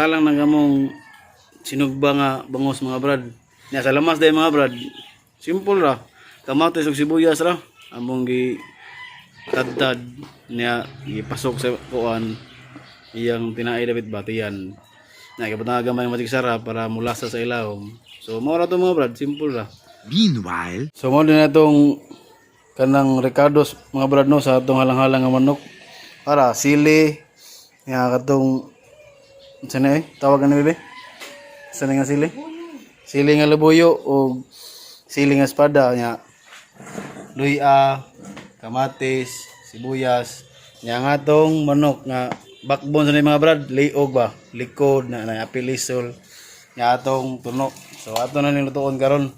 Nakasalang na gamong sinugba nga bangos, mga brad. Nya sa lamas day, mga brad. Simple ra. Kamatis ug sibuyas ra. Among gi tadtad niya, gipasok sa kuan, iyang tinai dapit batiyan. Na gibutang gamay ng magic sarap para mulasa sa ilawom. So mao ra to, mga brad, simple ra. Meanwhile, So mao din na itong kanang Ricardo's, mga brad, no, sa atong halang-halang nga manok. Para sili nga katong unsa na eh tawag ani, bebe? Sa nga sili? Sili nga labuyo o sili nga espada nya. Luya, kamatis, sibuyas, nya nga atong manok nga backbone sa ni, mga brad, liog ba, likod na na apilisol nya atong tuno. So ato na ning lutuon karon.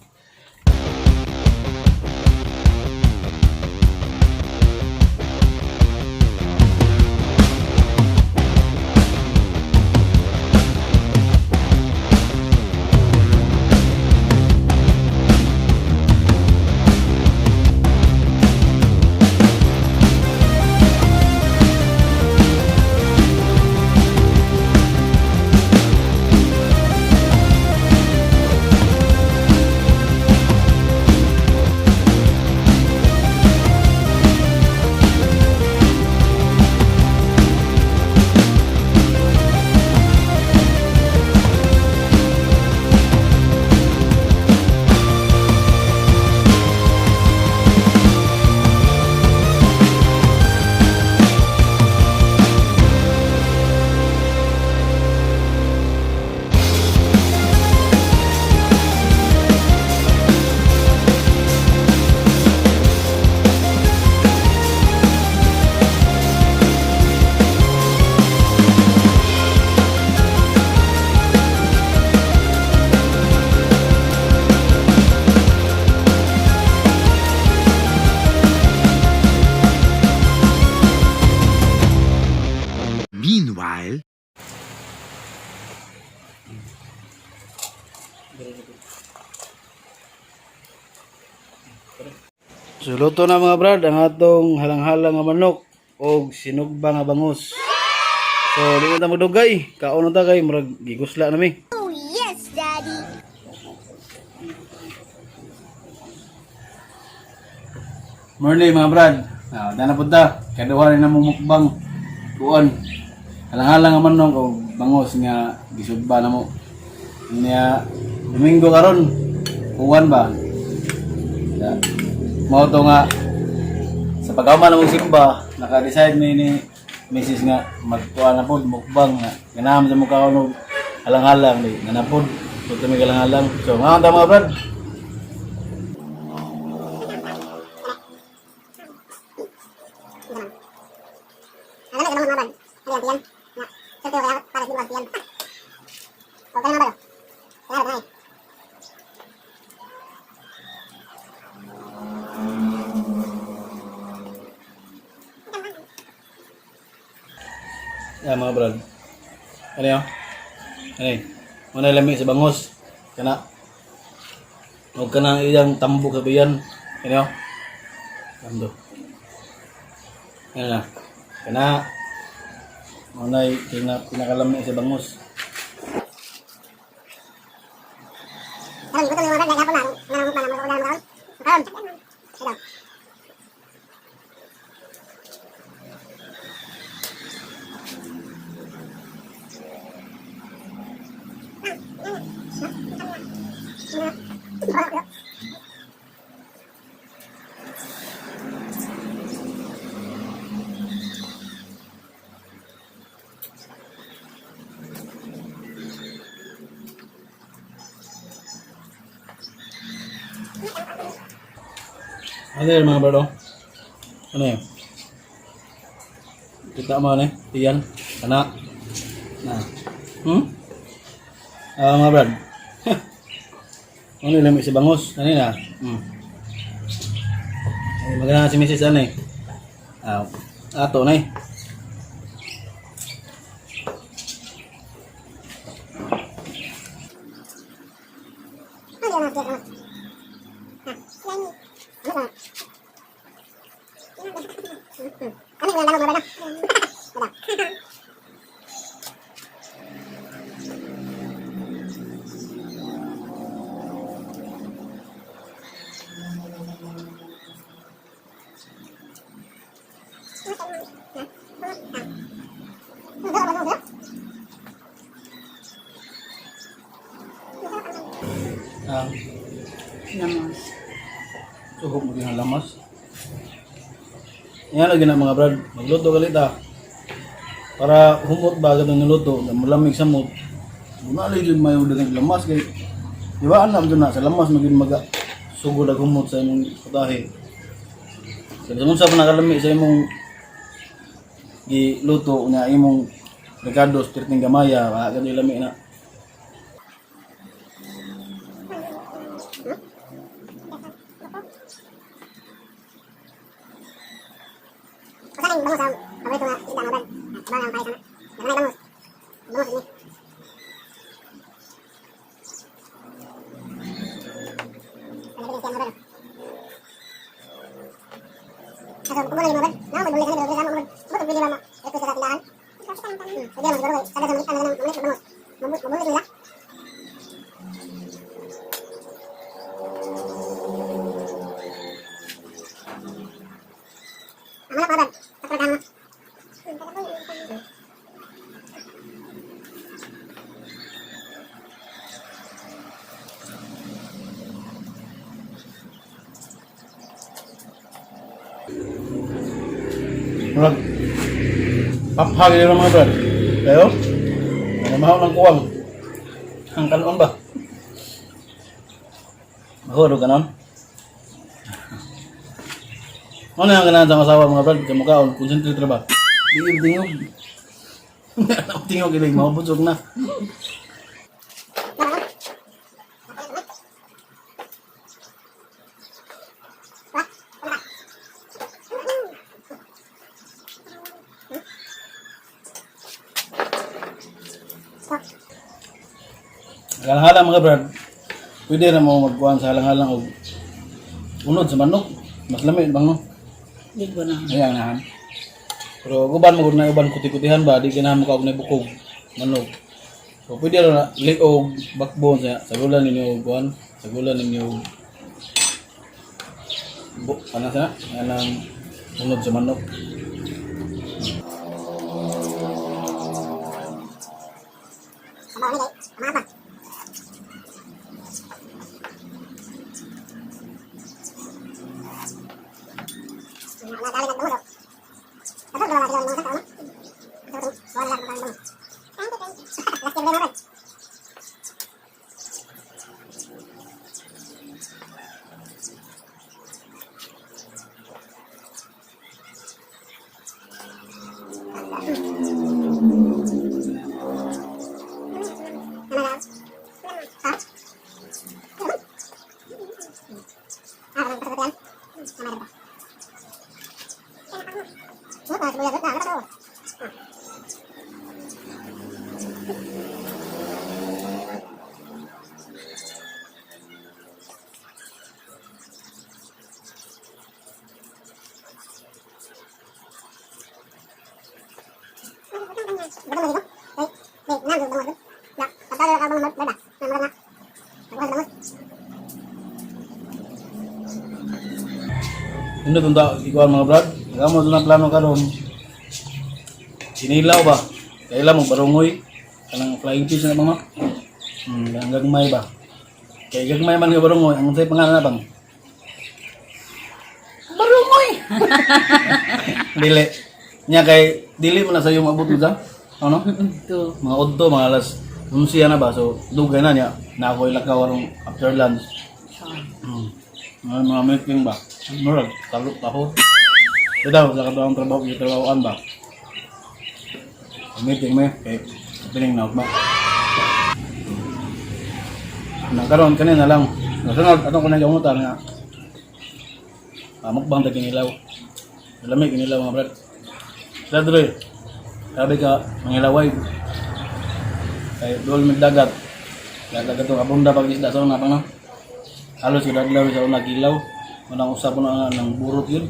Meanwhile, So luto na, mga brad, ang atong halang-halang nga manok og sinugba nga bangus. So di na ta magdugay, kaon na ta kay murag gigusla na mi. Oh, yes, Daddy. Morning, mga brad. Ah, dana pud ta. Kaduha ni namo mukbang kuan. Halang-halang nga manok og bangos nga gisugba namo. Nya Domingo karon. Kuan ba? Ya. Mao to nga sa pagkama na mong simba, naka-decide mi ni Mrs. nga magkuan na pod mukbang nga ganahan sa mukha og halang-halang ni nanapod. So kami halang-halang. So mga ta, mga brad. Ano na mga brad? Ano yan, tiyan? Na, sir, kaya para sa tiyan. O, kaya mga brad. Kaya brad. Ya, mga brad. Ano yun? Ano yun? Muna lami sa bangos. Kana. Huwag ka nang iyang tambok sa biyan. Ano yun? Tando. Ano na? Kana. Muna pinakalami sa bangos. Karon, gutom yung mga brad, gahapon na. Ano na mga ulan mga karon. Karon. Ito. Ano yun, mga brad, oh? Ano yun? Kita mo ano yun? Tiyan. Kana. Na. Ah, mga brad. Ano yung lami sa bangos? Ano yun ah? Ay, maganda si Mrs. Ano eh. Ah, ato na eh. Ano yung mga tiyan? Ha? Ano yung mga brad? Wala. Ang Lamas. Tuhok mo ang lamas. Yan lagi na, mga brad. Magluto galita. Para humot ba agad ang niluto, na malamig sa mot. Wala yun may dagang lamas kay di ba alam doon na sa lamas maging maga sugod ang humot sa imong putahe. Kaya sa sa nakalami sa imong giluto nga imong Ricardo perting gamaya, wala ka lami na. Usa ning bangus ang paborito nga isda, mga brad. Sabaw lang pares ana. Nakanay bangus. Bangus ni. Ano ba siya, mga brad? Kaso kung mga brad, na mo buli sa mga brad. Mo bili ba ma? Ito sa tindahan. Pwede man siguro kay kada sa mga ano ng mga bangus. Mabuli nila. Ang mga brad. Patragan mo. Murag paphagi nila, mga brad. Kayo? Namahaw ng kuwang. Ang kanon ba? Mahuro kanon? Ano yung ganahan sa asawa, mga brad? Sa mukhaon, concentrate ra ba? Di tingog. Tingog ilig, mabudsog na. Halang-halang, mga brad, pwede na mo magkuhan sa halang-halang og unod sa manok. Mas lami bang no? Di ko na. Ayan nahan. Pero guban mo na uban kuti-kutihan ba, di ganahan mo ka og nabukog manok. So pwede ra na liog backbone sa sagulan ninyo og kuan, sagulan ninyo og bu ano sa anang unod sa manok. Sabaw ni kay. Tama pa. Wala dali ng bangus. Dapat ba wala dali ng bangus ano? Wala lang bangus. Last year ba? Ano lang? Ha? Ah, walang pasabot yan? Tama rin ba? Ano pa? Sibuyas? Ah, ano pa to? Batang mo dito? Ay, di, nang, bangus doon. Na, pagkalo ka bangus, ba? Na, murag na. Pagkuha sa bangus. Nindot unta ikuan, mga brad. Kamo na plano karon. Sinilaw ba? Kaila mo barungoy kanang flying fish na mga. Ang gagmay ba? Kay gagmay man nga barungoy, ang say pangalan na bang? Barungoy! Dili. Nya kay dili man na sa iyong abot sa. Ano? Ito. Mga odto, mga alas 11 na ba? So dugay na niya. Na ako ilakaw arong after lunch. Mga meeting ba? Murag, talo taho. Ito daw, sa katuang trabaho, yung trabahoan ba? Ang meeting may, kay piling na ba? Nang karon kanina lang. Nasunod, atong kunang gamutan nga. Mukbang ta kinilaw. Lamig kinilaw, mga brad. Sila tuloy. Sabi ka, mangilaway. Kay dool mig dagat. Kaya dagat itong abunda pag isda sa una pa no? Halos yung adlaw sa una gilaw. Manang usap na nga ng burot yun.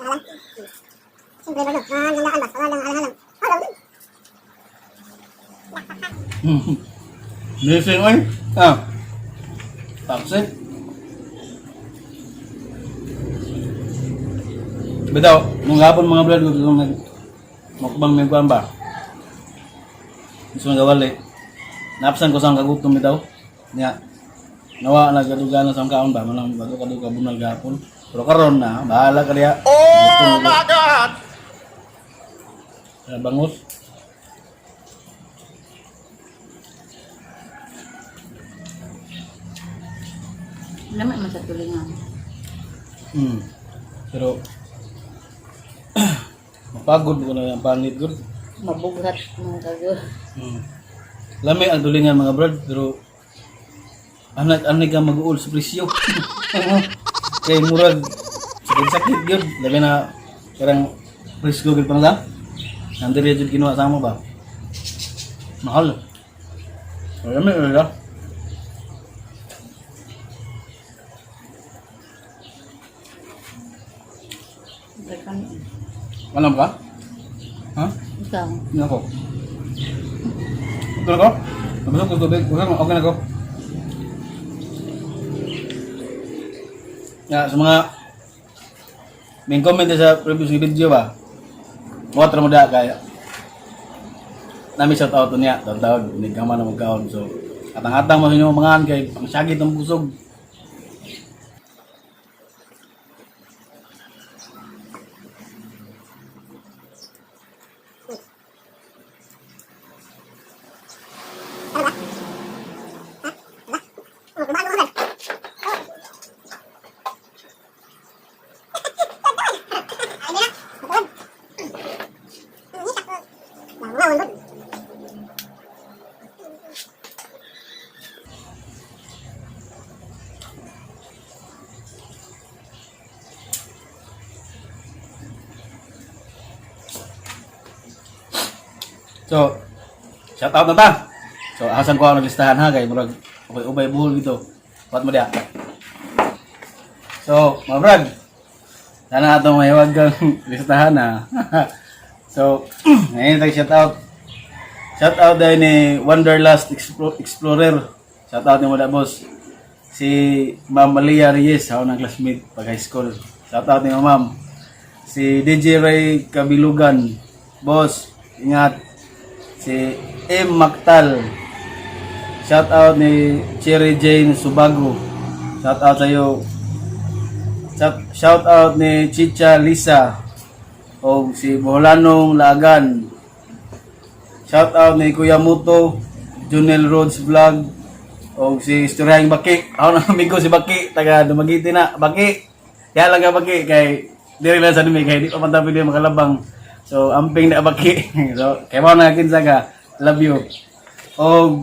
Alam. Simple ba no? Ah, landaan ba? Wala lang, alang-alang. Wala lang. Amazing oy. Ah. Tapos. Bitaw, nung hapon mga brad, gusto nag mukbang may kuan ba? Gusto nga wali. Napsan ko sa ang kagutom bitaw. Nya. Nawa nagaduga na sa ang kaon ba manang bago kaduga bunal gapon. Pero karon na, bahala ka diha. Oh my God. Bangus. Lama man sa tulingan. Pero mapagod ko na ang panit gud. Mabughat mga kago. Lami ang tulingan mga brad, pero anak anak ka mag-uul sa presyo. Kay murag sakit-sakit gyud, labi na karang presyo gyud pang sa. Nandiri jud kinuha sa amo ba? Mahal. Lami ra. Rekan. Alam ka? Ha? Ikaw. Hindi ako. Ito na ko? Nabasok ko tubig. Okay, okay na ko. Ya, sa mga may comment sa previous nga video ba? Water mo da kaya. Nami shout out niya, tawag ni kama na magkaon. So, atang-atang mo sa inyo mga kay pangsagit ang busog. So, shout out na ta. So, asan ko ang listahan ha kay murag okay ubay buhol dito. Wat mo diha. So, mga brad, sana atong mahiwag kang listahan ha. So, ngayon tayo shout out. Shout out dahil ni Wanderlust Explorer. Shout out ni Wala Boss. Si Ma'am Malia Reyes, ako ng classmate pag high school. Shout out ni Ma'am. Si DJ Ray Kabilugan. Boss, ingat. Si M. Mactal. Shout out ni Cherry Jane Subago. Shout out sa'yo. Shout out ni Chicha Lisa. O si Boholanong Lagan. Shout out ni Kuya Muto, Junel Rhodes Vlog, o si Istoryahing Baki. Ako na amigo si Baki, taga Dumaguete na. Baki, kaya lang ka Baki, kay diri lang sa nimi, kay di pa man tabi di makalabang. So, amping na Baki. So, kay mao na kinsa ka. Love you. O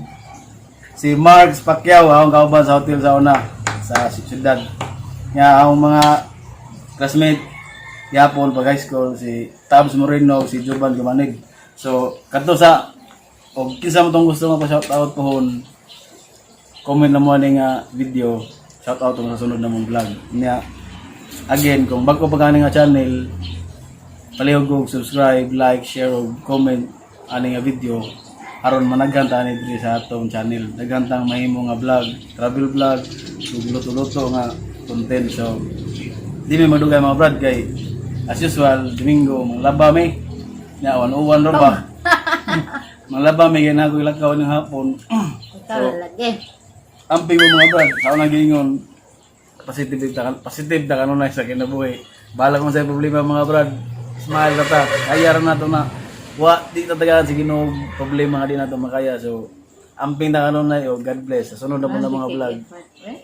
si Mark Pacquiao, akong kauban sa hotel sa una, sa siyudad. Nga akong mga classmate, yapon pag high school, si Tabs Moreno, si Juban Gumanig. So, kadto sa, og kinsa mo tong gusto nga pa-shout out pohon, comment na mo ani nga video, shout out mo sa sunod na mong vlog. Nya, again, kung bago pa gani nga channel, palihog og subscribe, like, share og comment ani nga video aron managhan ta ani diri sa atong channel. Daghan tang mahimo nga vlog, travel vlog, ug luto-luto nga content. So, di mi madugay mga brad kay as usual Domingo manglaba mi. Nya 101 ra ba? Manglaba mi kay na ako ilakaw ning hapon. Ikaw lagi. Amping mo mga brad, sa unang giingon, positive ta positive ta kanunay sa kinabuhi. Bahala kung sa problema mga brad, smile ra ta. Kaya ra nato na. Wa di ta tagaan sa Ginoo problema nga di nato makaya. So amping ta kanunay, oh God bless. Sa sunod na po na mga vlog. Eh?